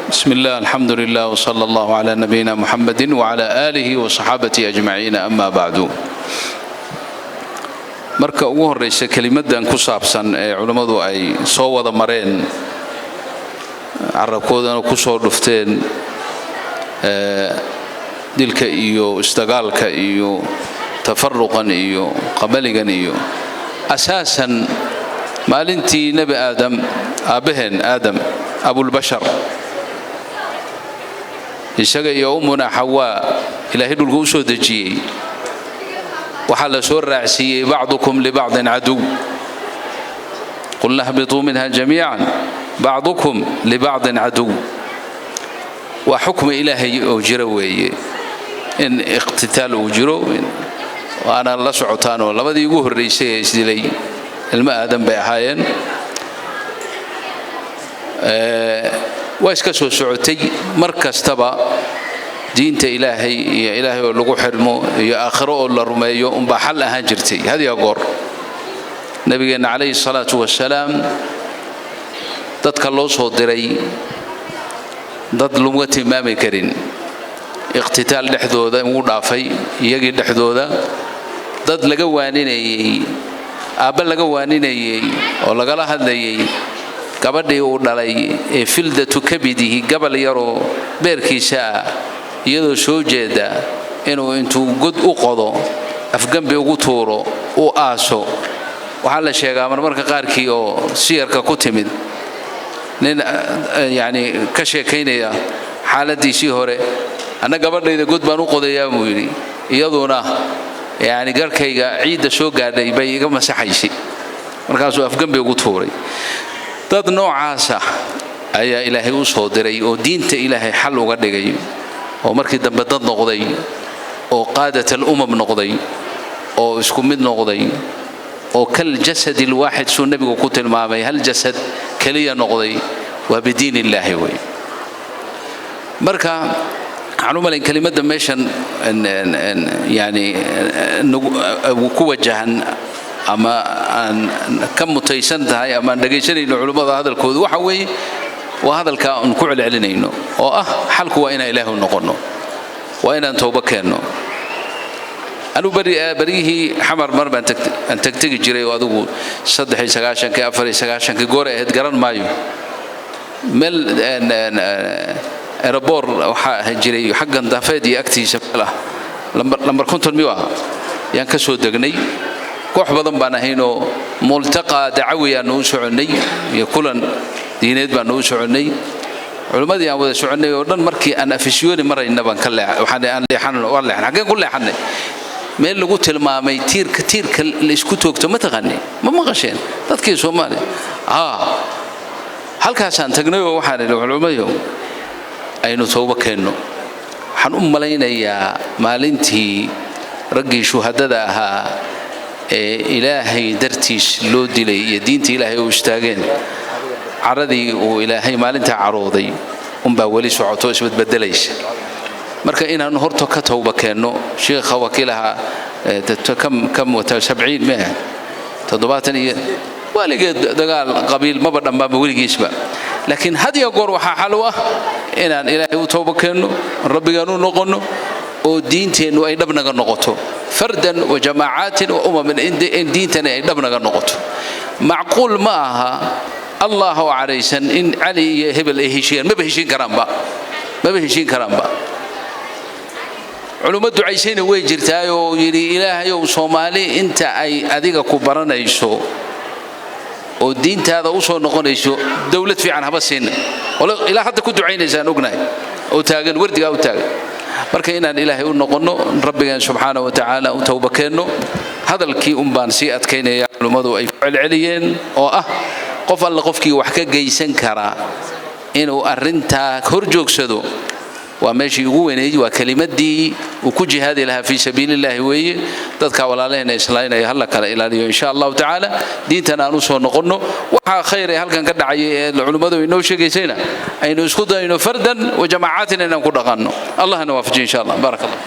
بسم الله، الحمد لله، وصلى الله على نبينا محمد وعلى آله وصحابته أجمعين، أما بعد. Marka ugu horraysa, kelimadan ku saabsan ee culummadu ay soo wada mareen, carabkoodana ku soo dhufteen, dilka iyo isdagaalka iyo tafaruqan iyo qabaligan iyo asaasan maalintii Nebi Aadam, aabbaheen Aadam abulbashar, isaga iyo ummuna Xawaa Ilaahay dhulka u soo dejiyey, waxaa la soo raacsiiyey "بعضكم لبعض عدو". قلنا اهبطوا منها جميعا، بعضكم لبعض عدو. Waa xukmi Ilaahay oo jira weeye in iqtitaal uu jiro, waana la socotaanoo labadii ugu horraysay ee isdilay ilmo Aadan bay ahaayeen. Waa iska soo socotay mar kastaba. Diinta Ilaahay iyo Ilaahay oo lagu xidhmo iyo aakhiro oo la rumeeyo unbaa xal ahaan jirtay had ya goor. Nabigeenna calayhi salaatu wasalaam, dadka loo soo diray dad laguma tilmaami karin iqtitaal dhexdooda ugu dhaafay iyagii dhexdooda. Dad laga waaninayey, aabba laga waaninayey oo lagala hadlayay gabadhii uu dhalay ee فلذة كبده, gabal yaroo beerkiisa ah, iyadoo soo jeeda inuu intuu god u qodo, afgembi ugu tuuro, u aaso. Waxaa la sheegaa marmarka qaarkii oo siyarka ku timid, nin yani ka sheekaynaya xaaladiisii hore, "Anna gabadhayda god baan u qodayaa," buu yidhi, "iyaduna yani garhkayga ciidda soo gaadhay bay iga masaxaysay." Markaasuu afgembi ugu tuuray. Dad noocaasa ayaa Ilaahay u soo diray oo diinta Ilaahay xal uga dhigay, oo markii dambe dad noqday oo قادة الأمم noqday oo isku mid noqday oo كالجسد الواحد suu nebigu ku tilmaamay, hal jasad keliya noqday. Waa bidiin illaahi wey. Marka waxaan u malayn kelimadda meeshan yani ku wajahan ama aan ka mutaysan tahay ama aan dhegaysanayno culummada hadalkoodu waxa weeye waa hadalka aan ku celcelinayno oo ah xalku waa inaan Ilaahu noqonno, waa inaan towbo keenno. Anugu beryihii Xamar mar baan aan tegtegi jiray oo adigu 93-kii, 94-kii goor ahayd garan maayo. Meel airport waxaa ahaan jiray xaggan Daafeed iyo agtiisa meel ah, lambar 50 miyuu ahaa, yaan ka soo degnay. Koox badan baan ahaynoo multaqa dacawi aanu u soconnay iyo kulan diineed baanu u soconnay. Culimmadii aan wada soconnay oo dhan, markii aan Afisyooni marayna baan ka leexan, aan leexan, waan leexan. Xaggeen ku leexannay? Meel lagu tilmaamay tiirka, tiirka la isku toogto. Ma taqaanay? Ma maqasheen dadkii Soomaaliya? Halkaasaan tagnay oo waxaan idhi, "Culimmayo, aynu towbo keenno." Waxaan u malaynayaa maalintii raggii shuhadada ahaa ee Ilaahay dartiis loo dilay iyo diinta Ilaahay u istaageen, caradii uu Ilaahay maalintaa carooday unbaa weli socoto, isbadbedelaysa. Marka inaannu horta ka towba keenno. Shiikha wakiilaha kam wata 70 mehe, 70 iyo weligeed dagaal qabiil maba dhammaanba weligiisba, laakiin had iyo goor waxaa xal u ah inaan Ilaahay u towba keenno, Rabbigaan u noqonno oo diinteennu ay dhabnaga noqoto, فردا وجماعات وأمما, in diintani ay dhabnaga noqoto. Macquul ma aha Allah oo cadhaysan in Cali iyo hebel ay heshiiyaan. Maba heshiin karaanba, maba heshiin karaanba. Culummo ducaysayna way jirtaayoo yidhi, "Ilaahayow, Soomaali inta ay adiga ku baranayso oo diintaada u soo noqonayso, dowlad fiican haba siina." Ilaa hadda ku ducaynaysaan ognahay oo taagan, wardigaa u taagan. Marka inaan Ilaahay u noqonno, Rabbigeen subxaana wa tacaala u towba keenno. Hadalkii un baan sii adkaynaya culimmadu ay ku celceliyeen oo ah qof alle qofkii wax ka geysan karaa inuu arrintaa hor joogsado waa meeshii ugu weynayd, waa kelimadii uu ku jihaadi lahaa fii sabiilillaahi weeye. Dadka walaalaheena islaynaya hala kala ilaaliyo, insha Allahu tacaala. Diintan aan u soo noqonno. Waxaa khayr ee halkan ka dhacaya ee culimmadu inoo sheegaysayna aynu isku dayno فردا وجماعات inaan ku dhaqanno. Allahna waafajiyo, insha Allah. Baarak Allah.